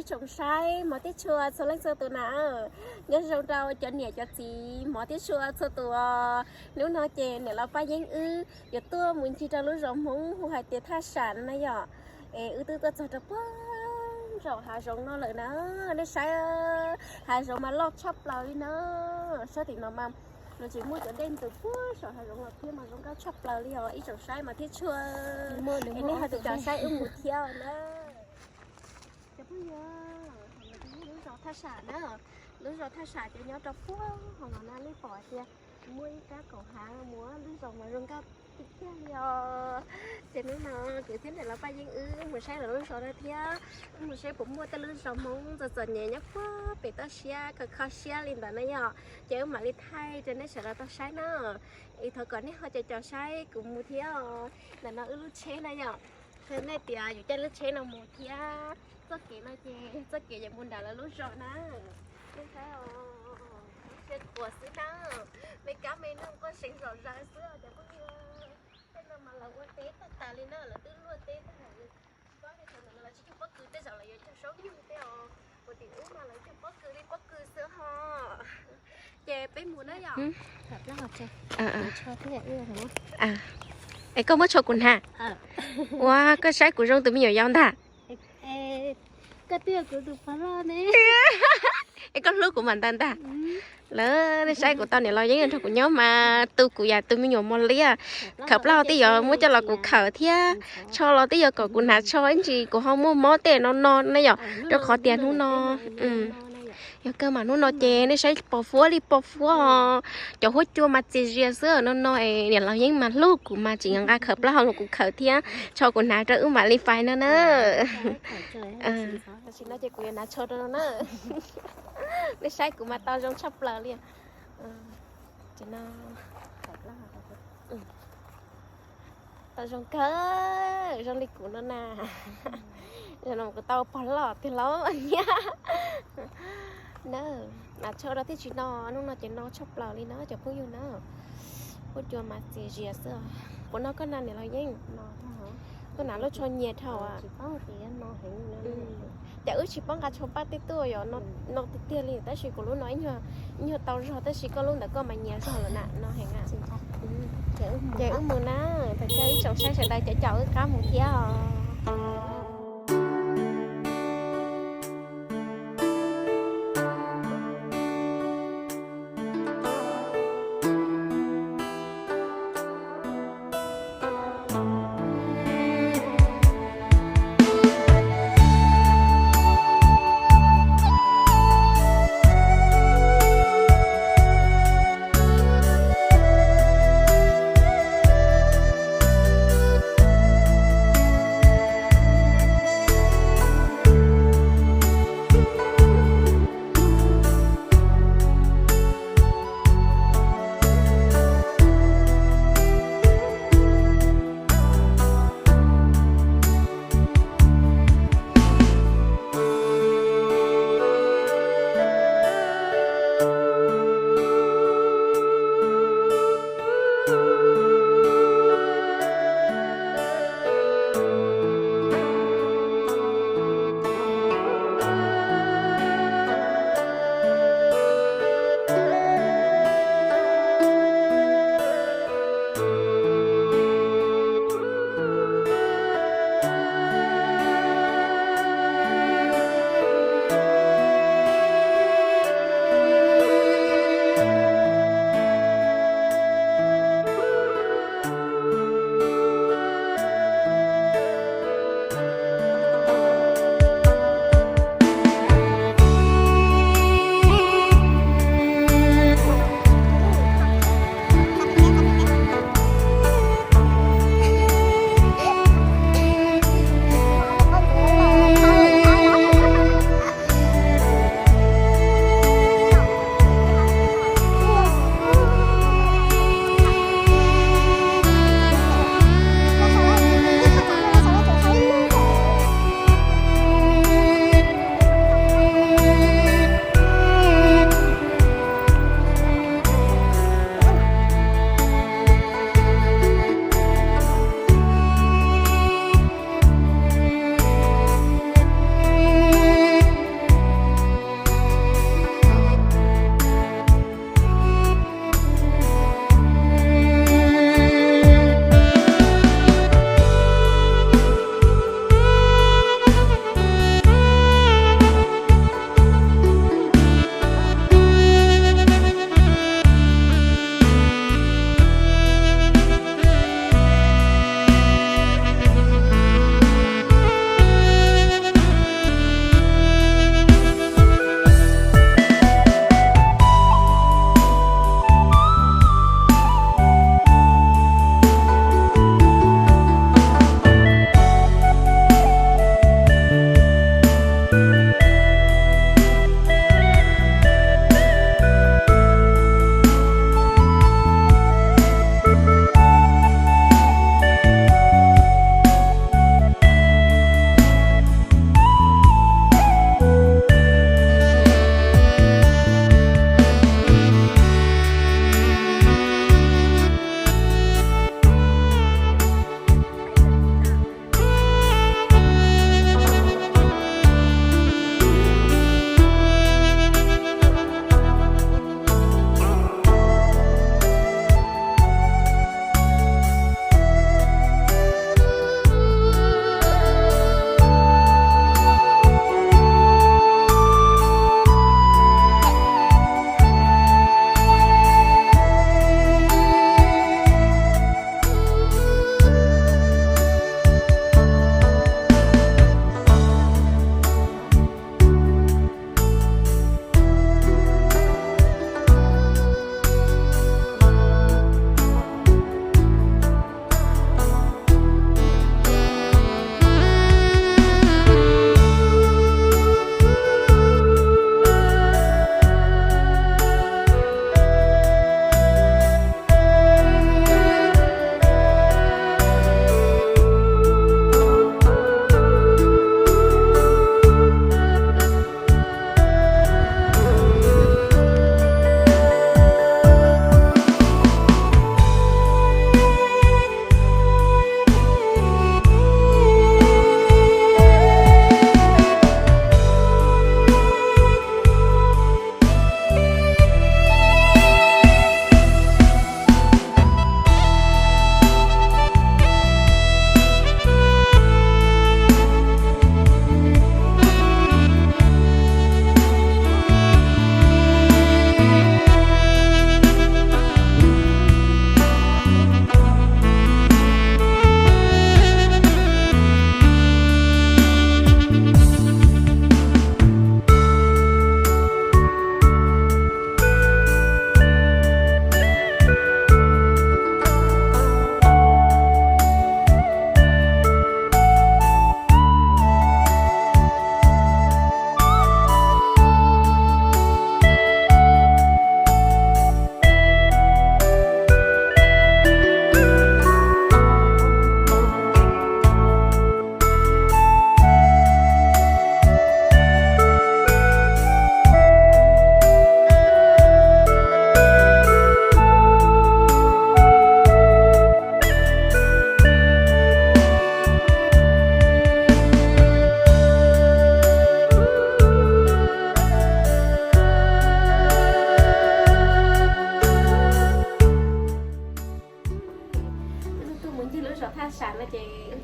Tsoom saib hmov thiab tshua txhua leej txhua tus na, nyob zoo rau cov niam cov txiv hmov thiab tshua txhua tus os. Hnub no ces niam laus Paj Yeeb wb yuav tuaj mus ncig rau lub zos Hmoob hu hais tias Thaj Sam na yom. Es wb twb tuaj txog rau puag nraum hav zoov no lawm na. Nej saib, hav zoov mas loj tshaj plaws li na. Sab tim no mas nws tseem muaj cov dej ntws puag saum hav zoov los thiab mas zoo nkauj tshaj plaws li os ib tsoom saib hmov thiab tshua. Es nej ho tsis tau saib wb mus thiab na. Cov phooj ywg, lub zos Thaj Sam na, lub zos Thaj Sam ces nyob rau puag hauv no na, nej pom tias muaj ib rab kaum hav mus, lub zos mas zoo nkauj tiag tiag li os. Ces hnub no kuv thiab niam laus Paj Yeeb wb mus saib lawv lub zos no thiab, wb mus saib puas muaj tej lub zos Hmoob txom txom nyem nyob puag pem toj siab kho kho siab li ntawd na yom. Ces wb mam li thaij rau nej sawv daws tau saib na. Es thov kom nej ho caum caum saib kuv mus thiab os. Ntawm no wb lub tsheb na yom. Nej tias yus caij lub tsheb no mus thiab, txoj kev no ces txoj kev yuav mus nram lawv lub zos na. Nej saib os, siab khuav xwb na. Me kab me noog quaj seev zom zaws xwb os cov phooj ywg. Tej no mas lawv ua teb tag tas li na, lawv twb luaj teb tag lawm. Tsis paub tej thaum ntawd lawv tsis cog pob kws, tej zaum lawv yuav cog saub nyuj tej os. Puag tim ub mas lawv cog pob kws li pob kws xwb ho. Ces peb mus na yom. Es koj muab tsho kuv hnav. Ua koj saib kuv zoo tus me nyuam yaus ntag. Es koj hlub kuv mas ntag ntag. Lawv nej saib kuv tau niam laus Yeeb nrog kuv nyob mas tu kuv yam tus me nyuam mos liab. Khawm plaub hau twb yuav muab coj los kuv khawm thiab, tsho los twb yuav kom kuv hnav tsho ib ntsis kuv ho muaj mob tej no no na yom. Rau qhov tias hnub no yog kawg mas hnub no ces nej saib pos fuab li pos fuab os. Cov huab cua mas txias zias xwb no no es niam laus Yeeb mas hlub kuv mas tseem nqa khawm plaub hau los kuv khawm thiab, tsho kuv hnav rau wb mam li pais no na. Tam sim no ces kuv yuav hnav tsho rau no na. Nej saib kuv mas tau zoo tshaj plaws li. Tau zoo kawg, zoo li kuv no na. Kuv tau pog loj tiag los niam. Na, hnav tsho rau thiaj tsis no, hnub no ces no tshaj plaws li na cov phooj ywg na. Huab cua mas txias zias xwb. Puas no koj na niam laus Yeeb? Koj hnav lub tsho nyias dhau. Cas wb tsis paub nqa tsho paj tej tuaj yom, no tiag tiag li tab sis kuv lub no ib nyuag tau zog tab sis koj lub ntawm koj mas nyias zog lawm na no heev. Ces wb mus na, thov caw ib tsoom saib sawv daws caum caum wb qab mus thiab os.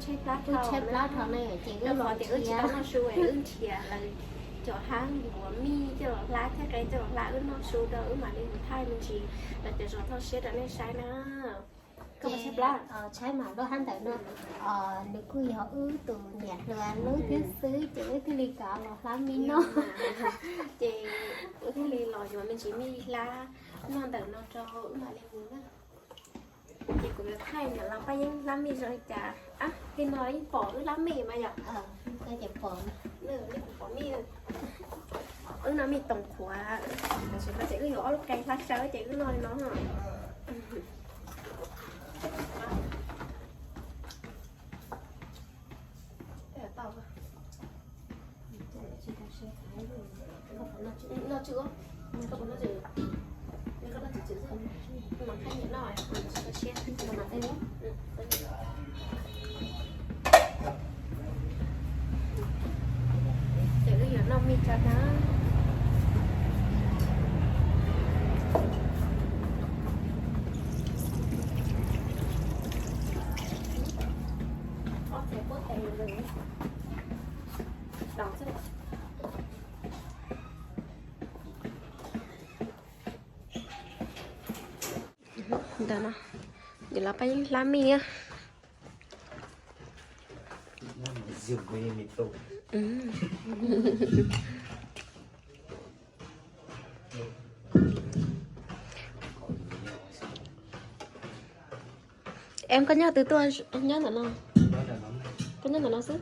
Wb tshaib plab dhau na, ces wb los tias wb tsis tau noj su es wb nrhiav lawv cov hab yuav mij coj los hlab thiab qe coj los hlab wb noj su rau wb mam li mus thaij me ntsis los cov zos toj siab rau nej saib na. Koj tshaib plab. Tshaib mas lub hab ntawm no, nws kuj yog wb tus niam hluas lub thiab xwb ces wb thiaj li kov los hlab mij noj. Ces wb thiaj li los yuav me ntsis mij hlab noj ntawm no rau wb mam li mus na. Ces kuv yuav thaij niam laus Paj Yeeb hlab mij zoo li cas. Tej no yeej pom wb hlab mij mas yom. Yeej pom mij. Wb noj mij toom qhuav, tab sis no ces wb yuav ob lub qe hlab sawb ces wb noj li no. Ces wb yuav noj mij tso na. Ntawm no, niam laus Paj Yeeb hlab mij. Em, koj nyob twg tuaj, nyob ntawm no? Koj nyob ntawm no xwb.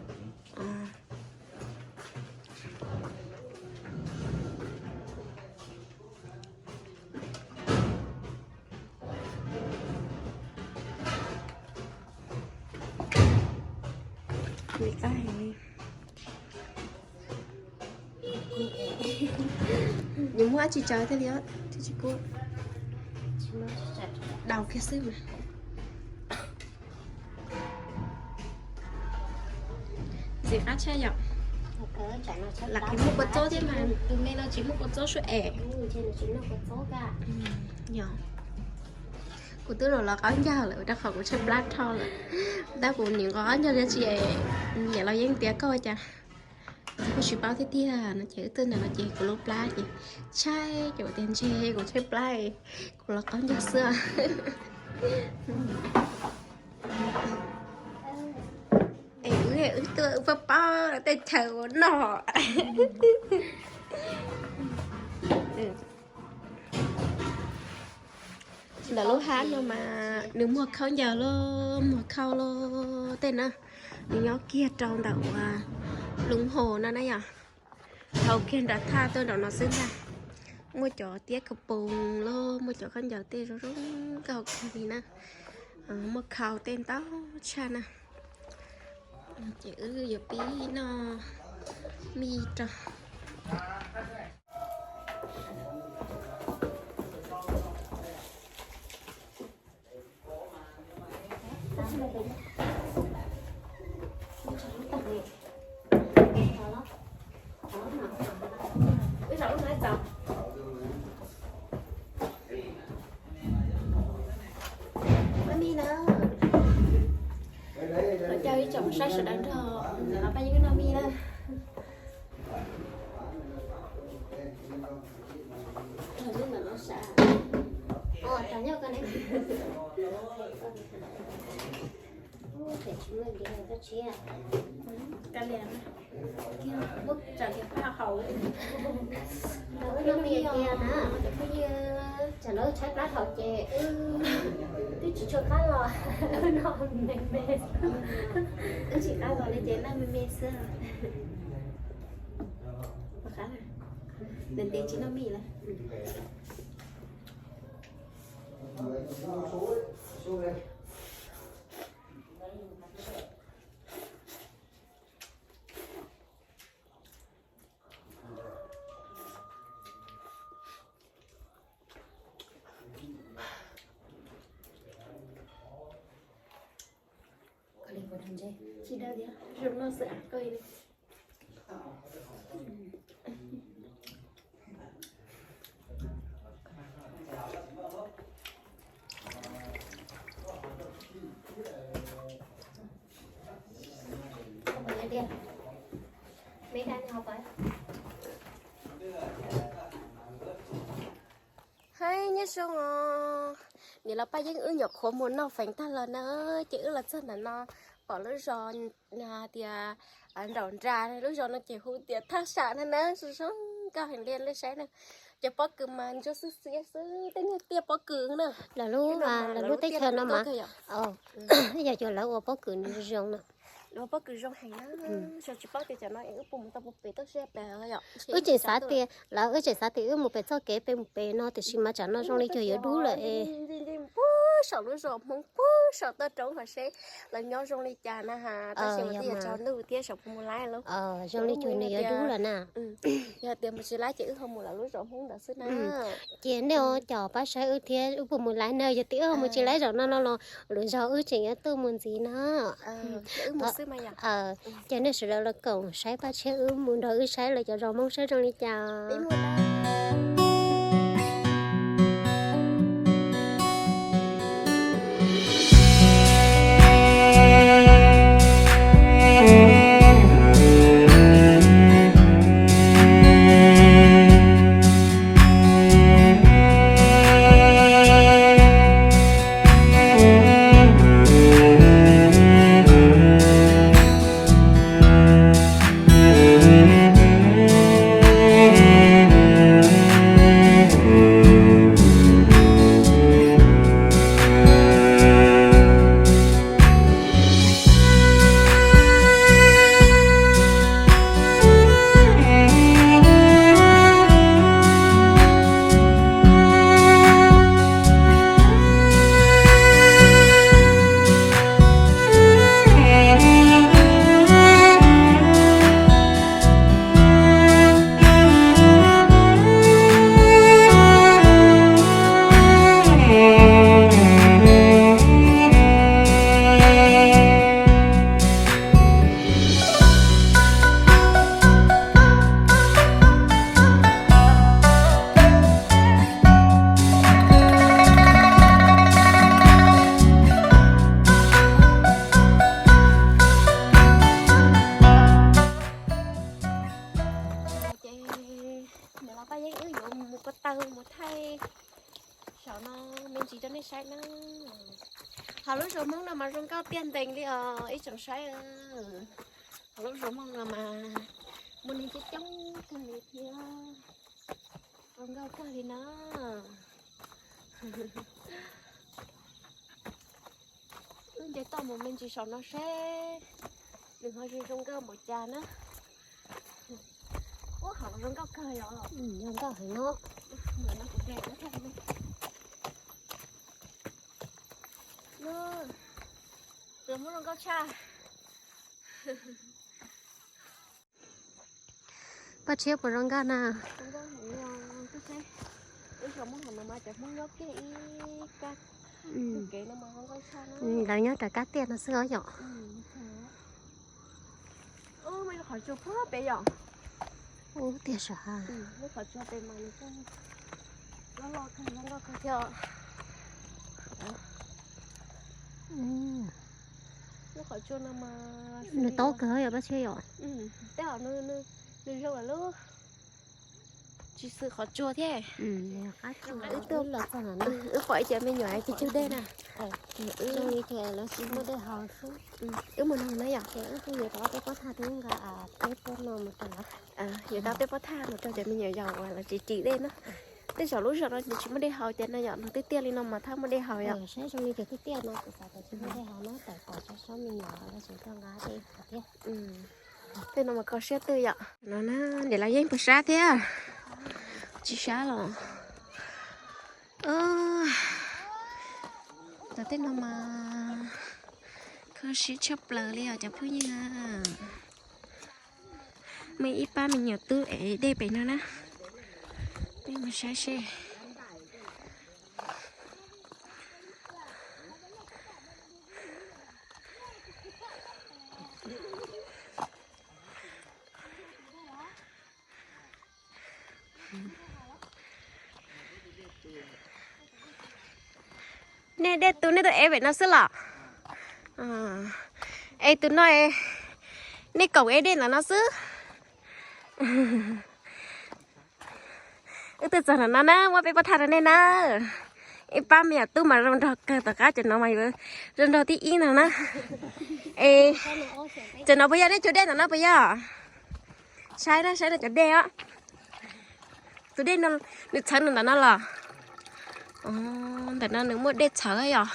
Nws muab dab tsi tsaws thiaj li, thiaj tsis kub. Daus kiag xwb mas. Ntxim qab tshaj yom. Lam qhia muaj kua txob thiab mas, tus me no tsis muaj kua txob suab es. Yog, kuv twb los los qaub ncaug lawm rau qhov kuv tshaib plab dhau lawm. Tab kuv nim nqos qaub ncaug dab tsi, niam laus Yeeb tias koj ua cas kuj tsis paub thiab tiag no ces wb twb ntawm no ces kuv lub plab ces tshaib ces kuv tias ntshe kuv tshaib plab, kuv los qaub ncaug xwb. Es wb, wb tuaj wb paub paub tej chaw ua noj. Ntawm lub hab no mas nws muag khaub ncaws los muag khau los tej na, nws nyob kiag rau ntawm uas lub hau no na yom. Dhau kiag nram thaj tuaj nram no xwb ntag. Muaj cov tiab khav poos los muaj cov khaub ncaws tej zoo zoo nkauj kawg li na. Muaj khau tej ntau tshaj na. Ces wb yuav pib noj mij rau. Noj mij na. Los caw ib tsoom saib sawv daws nrog niam laus Paj Yeeb noj mij na. Tsam lawv tshaib plab thaum ces wb twb tsis tshua qab los, wb noj me me, wb tsis qab los li ces noj me me xwb. Ntev ntev tsis noj mij lawm. Tsis dawb thiab, zoo noj xwb koj li. Hais nyob zoo os, niam laus Paj Yeeb wb nyuam qhuav mus noj feem tag los na, ces wb los txog ntawm no pom lub zos tias nraum nrad, lub zos no ces hu tias Thaj Sam no na, zoo zoo nkauj heev li, nej saib na. Cov pob kws mas ntsuab xiab xiab xwb, tej niag tiaj pob kws na. Lawv lub, lawv lub teb chaws no mas yog cov lawv ua pob kws zoo na. Lawv ua pob kws zoo heev na, tsis paub tias cov no es wb puas mus tau puag pem toj siab pem. Wb tseem xav tias lawv, wb tseem xav tias wb mus pem txoj kev pem mus pem no, tiam sis mas tsam no zoo li cuag yuav dub lawm es. Nce nce mus puag saum lub zos Hmoob puag saum toj roob hauv seb lawv nyob zoo li cas na has, tab sis mas twb yuav tsaus ntuj thiab saum puas mus laib lawm. Zoo li cuag nws yuav dub lawm na. Yog tias mus tsis laib ces wb ho mus lawm lub zos Hmoob ntawd xwb na. Ces nej ua cov pab saib wb thiab wb puas mus laib na, yog tias wb ho mus tsis laib zaum no no los lwm zaug wb tseem yuav tuaj mus ntxiv na. Ces nej sawv daws los koom saib Paj Tshiab wb mus nrog wb saib lawv cov zos Hmoob saib zoo li cas. Ces niam laus Paj Yeeb wb yuav mus ko taw mus thaij saum no me ntsis rau nej saib na. Hauv lub zos Hmoob no mas zoo nkauj tiag ntees li os ib tsoom saib. Hauv lub zos Hmoob no mas muaj neeg coob coob kawg li thiab, zoo nkauj kawg li na. Wb nce toj mus me ntsis saum no seb nws ho zoo zoo nkauj npaum cas na. Ub, hauv zoo nkauj kawg yom. Zoo nkauj heev no. Tus muab zoo nkauj tshaj. Paj Tshiab puas zoo nkauj na? Lawv nyob rau kab tiaj no xwb os yom. Ub, tiag sav. Nws taub kawg yom Paj Tshiab yom. Tej zaum nws zoo lawm lub, tsis xwm qhov tsua thiab. Wb pom ib cov me nyuam ces cug dej na. Zoo li ces lawv tsis muaj dej haus xwb. Wb mus nug na yom. Ces wb kuj yuav cov peb pob thaj thiab nqa peb pob no mus rau lawv. Yuav tau peb pob thaj mus rau cov me nyuam yaus uas lawv tsis ris dej na. Tej zaum lub zos no nws tsis muaj dej haus ces no yom, nws twb tiaj li no mas thaj muaj dej haus yom. Saib zoo li ces twb tiaj no kuv xav tias tsis muaj dej haus na, tawm pom tsob me nyuam lawv tseem tuaj nqa dej haus thiab. Tej no mas kho siab twj yom. No na, niam laus Yeeb puas sab thiab? Tsis sab los. Tom tej no mas kho siab tshaj plaws li os cov phooj ywg. Muaj ib pab me nyuam tub ev dej pem no na. Peb mus saib seb. Nej dej tu nej tuaj ev pem no xwb los? Es tus no, Nej koom ua dej ntawm no xwb. Wb twb txog ntawm no na, muab peb pob thaj rau nej na. Ib pab me nyuam tub mas zoo nraug kawg, tom qab cov no mas yuav zoo nraug thib ib no na. Es cov no puas yog nej cug dej ntawm no puas yog? Saib na, saib no cov dej os. Tus dej no nws txhawv nws ntawm no los? Ntawm no nws muaj dej txhawv yom.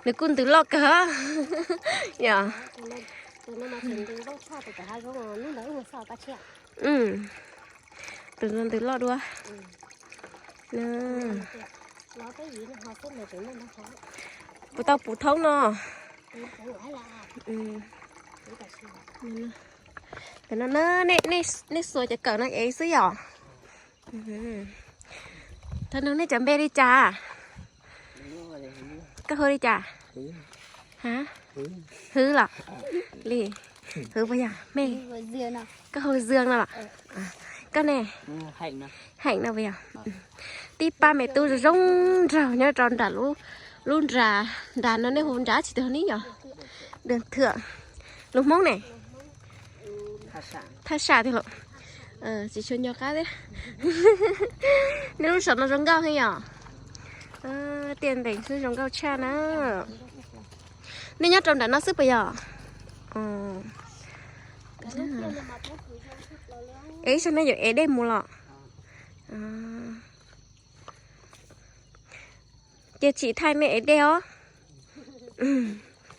Nws kuj ntws loj kawg yom. Tus ntws loj dua. Puas tau puv thoob no? Tam no nej xuas cov kawm no ev xwb yom. Thaum no nej cov npe li cas? Koj hu li cas? Hwv los? Li, Hwv puas yog me? Koj hu Zương no los? Koj ne? Heem no puas yog? Tib pab me tub zoo zoo nraug nyob rau nram lub nra, nra no nej hu nra tsis tau ne yom? Thwm, lus Hmoob ne? Thaj sam tiag los? Tsis tshua nco qab thiab. Nej lub zos no zoo nkauj heev yom? Tiaj ntees xwb zoo nkauj tshaj na. Nej nyob rau nram no xwb puas yog? Es ib sab no yuav ev dej mus los? Ces tsim thaij nej ev dej os.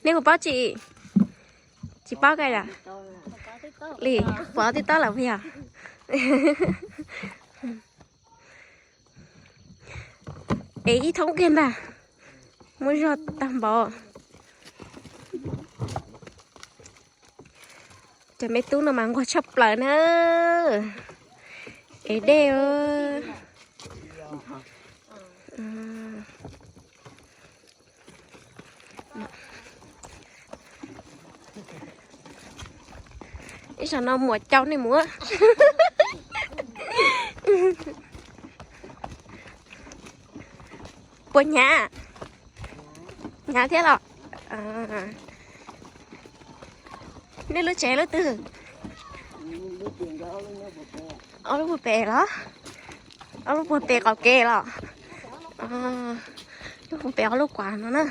Nej puas paub tsim? Tsis paub koj yom? Li, puas tib taub lawm puas yog? Es ib thoob kiag ntag, muaj zog tag npaum. Cov me tub no mas nquag tshaj plaws na. Es dej. Ib zaug no muam cau nej mus. Puas hnyav? Hnyav thiab los? Nej lub tsev lub twg? Ob lub puag pem los? Ob lub puag pem qaum kev los? Lub puag pem ob lub kuav no na.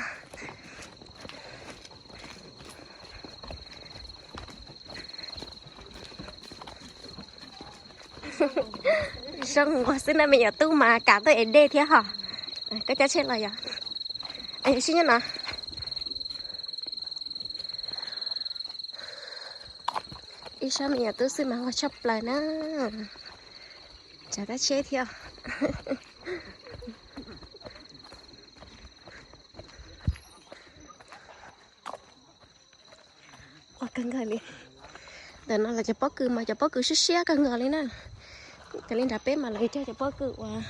Zoo nquag xwb na, me nyuam tub mas kam tuaj ev dej thiab hos. Koj cab tsheb los yog? Sib nyob no. Ib sab me nyuam tub xwb mas nquag tshaj plaws na. Tsav tab tsheb thiab. Ua kawg nkaus li. Ntawm no los cov pob kws mas cov pob kws siab siab kawg nkaus li na. Cov li nrad peb mas lawv cog cov pob kws uas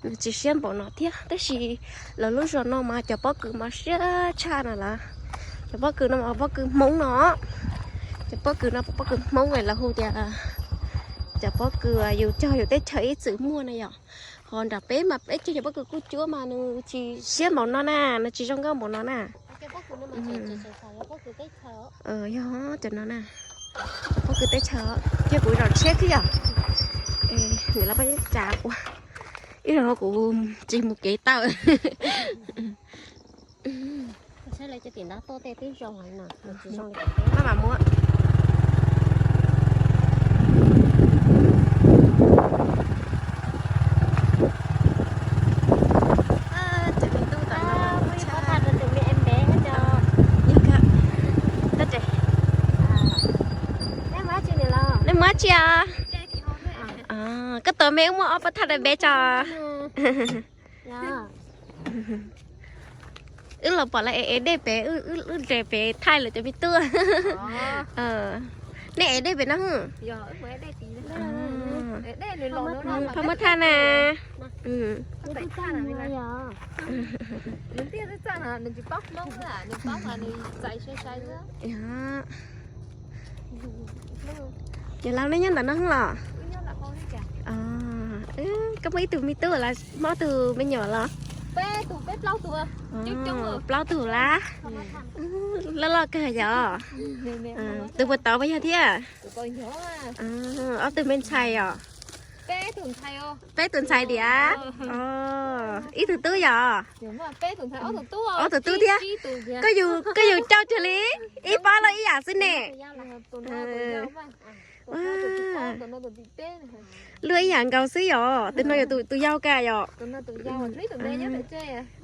nws tsis siab npaum no thiab, tab sis lawv lub zos no mas cov pob kws mas siab tshaj na lawm. Cov pob kws no mas pob kws Hmoob no. Cov pob kws no pob kws Hmoob lawv hu tias cov pob kws yus cog yus teb chaws ib txwm muaj na yom. Ho nram peb mas peb cog cov pob kws kuj cuab mas nws tsis siab npaum no na, nws tsis zoo nkauj npaum no na. Yog cov no na, pob kws teb chaws, thiab kuv zaum tsheb thiab yom. Nim no peb tsav ua, ib zaug no kuv tsis mus kev tawm. Maj mam muab. Nej muaj dab tsi os? Koj tus me wb muaj ob pob thaj rau peb tso. Wb los pom lawv ev dej pem, wb nres pem thaij lawv cov me tub. Nej ev dej pem no? Phaj muab thaj na. Yog laus nej nyob ntawm no los? Koj muaj ib tug me tub los, muaj ob tug me nyuam los? Plaub tug lab. Loj loj kawg yom. Tus puas tod puas yog thiab? Ob tug me ntxhais yom? Peb tus ntxhais tiag. Ib tug tub yom? Ob tug tub thiab. Koj yug coj kiag li, ib pob luaj ib yam xwb ne. Luaj ib yam nkaus xwb yom, tus no yog tus yau kawg yom.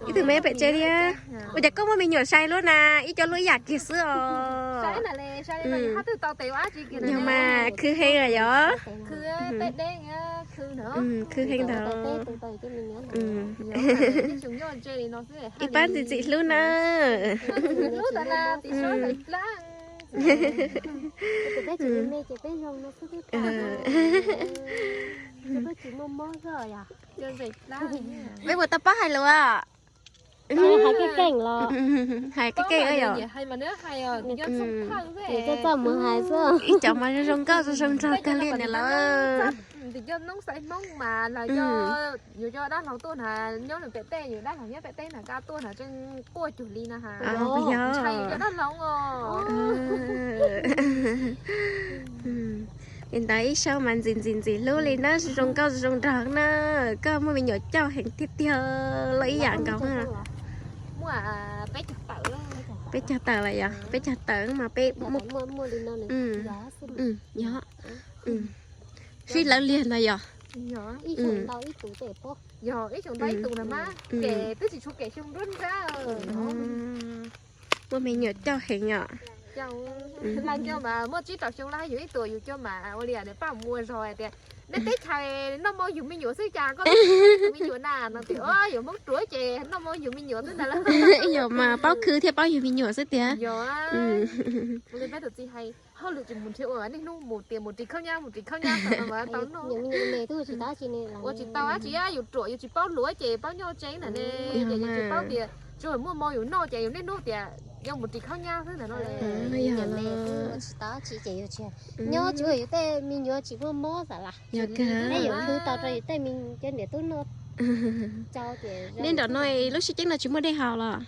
Ib tug me pem tsev thiab. Ua cas koj muaj me nyuam sai luaj na, ib co luaj ib yam kiag xwb os. Yog mas khwv heev lawm yom. Khwv heev ntag. Ib pab ntxim ntxim hlub na. Peb puas tau paub hais lus? Hais keej keej los? Hais keej keej yom. Ib cov mas zoo zoo nkauj zoo zoo nraug kawg li na lawm. Yog dab laug tuaj na, nyob nws pem teb, yus dab laug nyob pem teb na, koj tuaj na tseem quaj cuag li na ha. Yog dab laug os. Li ntawd ib zaug mas ntxim ntxim ntxim hlub li na, zoo nkauj zoo nraug na. Koj muaj me nyuam coj heev tiag tiag, luaj ib yam nkaus. Peb caug tawm lawm yom, peb caug tawm mas peb muaj, yog sib lawv liag ntag yom. Yog ib xyoos ntau ib tus mas, kem twb tsis tshuav kem xyoo nruab nrab. Muaj me nyuam coj heev yom. Laj coj mas muaj tsib rau xyoo lawm, yus ib tug yus coj mas ua li nws pab muaj zog hais tias nej teb chaws noj mov yug me nyuam xwb cas koj tus me nyuam na no tias yuav Hmoob ruam ces noj mov yug me nyuam xwb ntag lauj. Yog mas paub khwv thiaj paub yug me nyuam xwb tiag. Yog li peb tus txiv hais hauj lwm tsis mus nrhiav ua niaj hnub mus tias mus ris khaub nyab mus ris khaub nyab tau no mas tau noj. Ua tsis tau dab tsi, yus ruam yus tsis paub luav ces paub nyob tsev ntag ne, ces yus tsis paub tias tsuas muaj mov yus noj ces yus niaj hnub tias yuav mus ris khaub nyab xwb ntag no. Nyob tsis ua yus tej me nyuam tsis muaj mob xav las, yus khwv tau rau yus tej me cov niam tub noj. Nej nram no lub sib ceeb no tsis muaj dej haus los?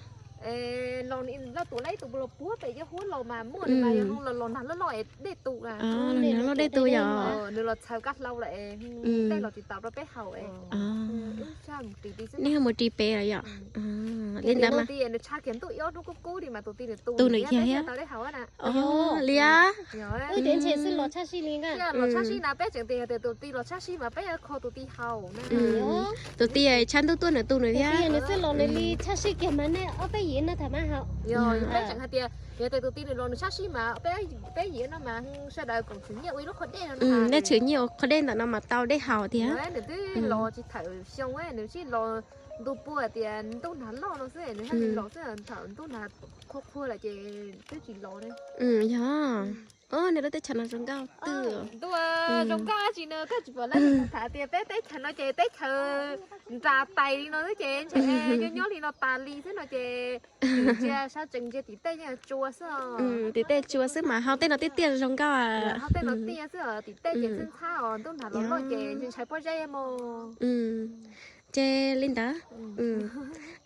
Los tus lab tus los puag pem cov huab los mas muaj, nws mas yog los nag loj loj es dej tu, los nag loj dej tu yom. Nws los txhaws kab hlau lawm, tej los tsis tau rau peb haus. Nej ho mus ris pem los yom? Li ntawd mas nws tshav kiag ntuj ib ob hnub kub kub li mas tus ti nws tu nws kiag thiab tau dej haus na. Li los tshab sib na peb tseem tias yog tias tus ti los tshab sib mas peb kho tus ti haus na. Tus ti tshav ntuj tuaj nws tu nws thiab. Nws xwb los nws li tshab sib kiag mas nej ob peb yim no tham mas haus. Yog peb tseem hais tias yog tias tus ti nws los nws tshab sib mas peb yim no mas sawv daws koom tshwm nyiaj ua ib lub qhov dej no. Nej tshwm nyiaj ua qhov dej ntawm no mas tau dej haus thiab. Nws twb los tsis thaum xyoo, nws tsis los ntu pua tias ntuj nag loj no xwb, nws thiaj li los xwb, thaum ntuj nag qhuav qhuav lawm ces twb tsis los. Yog, nej lub teb chaws no zoo nkauj twg. Zoo nkauj dab tsi no koj tsis pom lawv tham tias peb teb chaws no ces teb chaws nras tais li no xwb ces ntshe nyob nyob li no tas li xwb no ces ntsia sab tsees ntsia tim tej yeej tsua xwb. Tim tej tsua xwb mas hauv tej no tiaj tiaj zoo nkauj. Hauv tej no tiaj xwb, tim tej ces txhab txhab os, ntuj nag los loj ces ntshai pob zeb mog. Ces li ntawd,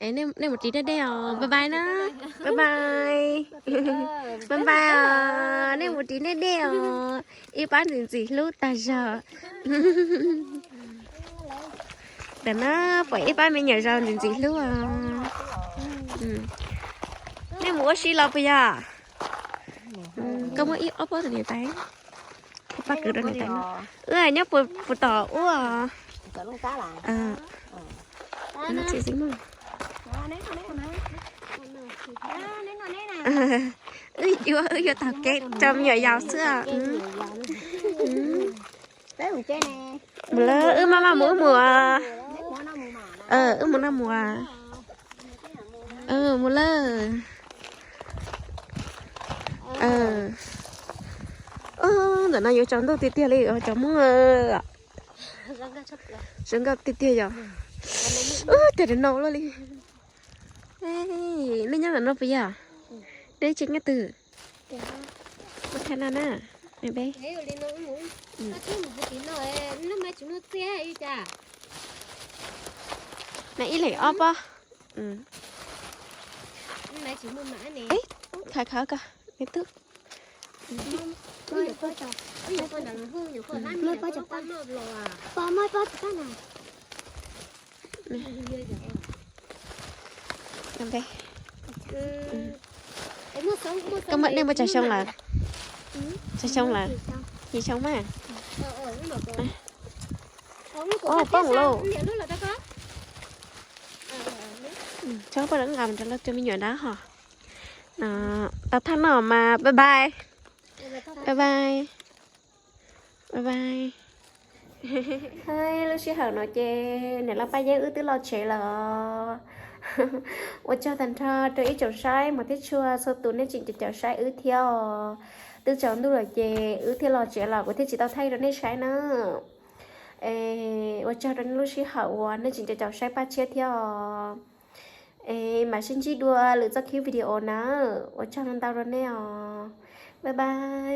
nej mus ris dej dej os, bye bye na, bye bye, bye bye os, nej mus ris dej dej os, ib pab ntxim ntxim hlub tag zog. Ntawm no pom ib pab me nyuam zos ntxim ntxim hlub os. Nej mus ua si los puas yog? Koj muab ib ob pob rau niam tais, ib pob kwv rau niam tais. Wb nyob puas tom ub os. Wb yuav, wb yuav taug kev tso me nyuam yaus xwb. Mus lawm, wb maj maj mus, wb mus, wb mus noj mus. Mus lawm. Ntawm no yuav tsaus ntuj tiag tiag li os cov Hmoob. Zoo nkauj tiag tiag yom. Ub, cas no luaj li. Nej nyob ntawm no puas yog? Nej tseem nyob twg? Ua thaij no na, me peb. Na ib leeg ob pob. Eb, khaiv khaiv ko, me tub. Koj muaj nej muaj tsawg xyoo lawm? Tsawg xyoo lawm? Yim xyoo mas. Ua poob lauj. Tso poj nqa mus rau lawv tus me nyuam nrab hos. Tau thaj no mas bye bye. Bye bye. Bye bye. Hais lub sij hawm no ces niam loj Paj Yeeb wb twb los tsev lawm. Ua tsaug tag nrho rau ib tsoom saib mos thiab tshua txhua tus nej tseem caum caum saib wb thiab os. Twb tsaus ntuj lawm ces wb thiaj los tsev los kuv thiaj tsis tau thaij rau nej saib na. Es ua tsaug rau nej lub sij hawm uas nej tseem caum caum saib Paj Tshiab thiab os. Es mam sib ntsib dua lwm txoj clip video na. Ua tsaug ntau rau nej os. Bye bye.